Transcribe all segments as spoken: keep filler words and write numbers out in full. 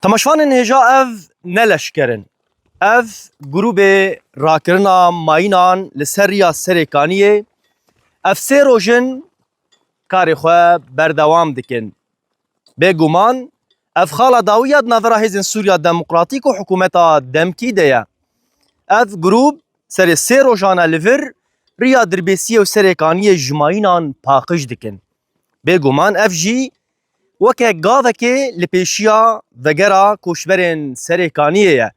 Temaşevanên hêja, ev ne leşker in. Ev grûbê rakirina mayînan li ser riya Serê Kaniyê. Ev sê roj in karê xwe berdewam dikin. Bêguman ev xala dawî ya di navbera Hêzên Sûriya Demokratîk û hikûmeta demkî de ye. Ev grûb serê sê rojan e li vir riya Dirbêsiyê û Serê Kaniyê ji mayînan paqij dikin. Bêguman ev jî weke gavekê li pêşiya vegera koçberên Serê Kaniyê ye.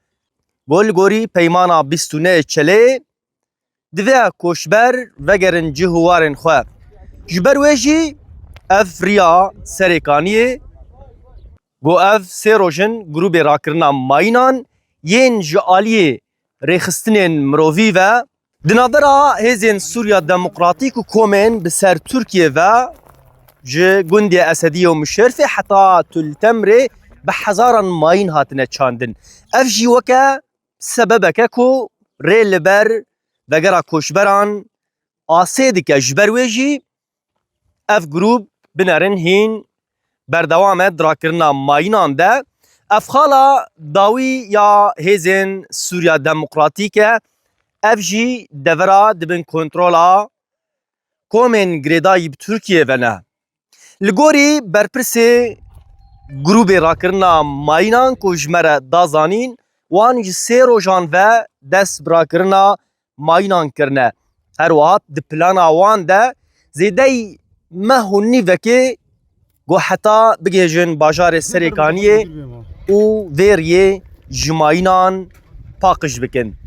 Got li gorî peymana bîst û nehê Çeleyê, divê koçber vegerin cih û warên xwe. Ji ber wê jî ev riya Serê Kaniyê, got ev sê roj in grûbê rakirina mayînan yên ji aliyê rêxistinên mirovî ve di navbera Hêzên Sûriya Demokratîk û komên bi ser Tirkiyê ve ji gundê Esediyê û Mişerfê heta Tultemrê bi hezaran mayîn hatine çandin. Ev jî weke sebebeke ku rê li ber vegera koçberan asê dike. Ji ber wê jî ev grûb binerin hîn berdewam e di rakirina mayînan de. Ev xala dawî ya Hêzên Sûriya Demokratîk e. Ev jî devera di bin kontrola komên girêdayî bi Tirkiyê ve ne. Li gorî berpirsê grûbê rakirina mayînan ku ji me re da zanîn, wan ji sê rojan ve dest bi rakirina mayînan kirine. Her wiha di plana wan de zêdeyî meh û nîvekê ku heta bigihêjin bajarê Serê Kaniyê û vê riyê ji mayînan paqij bikin.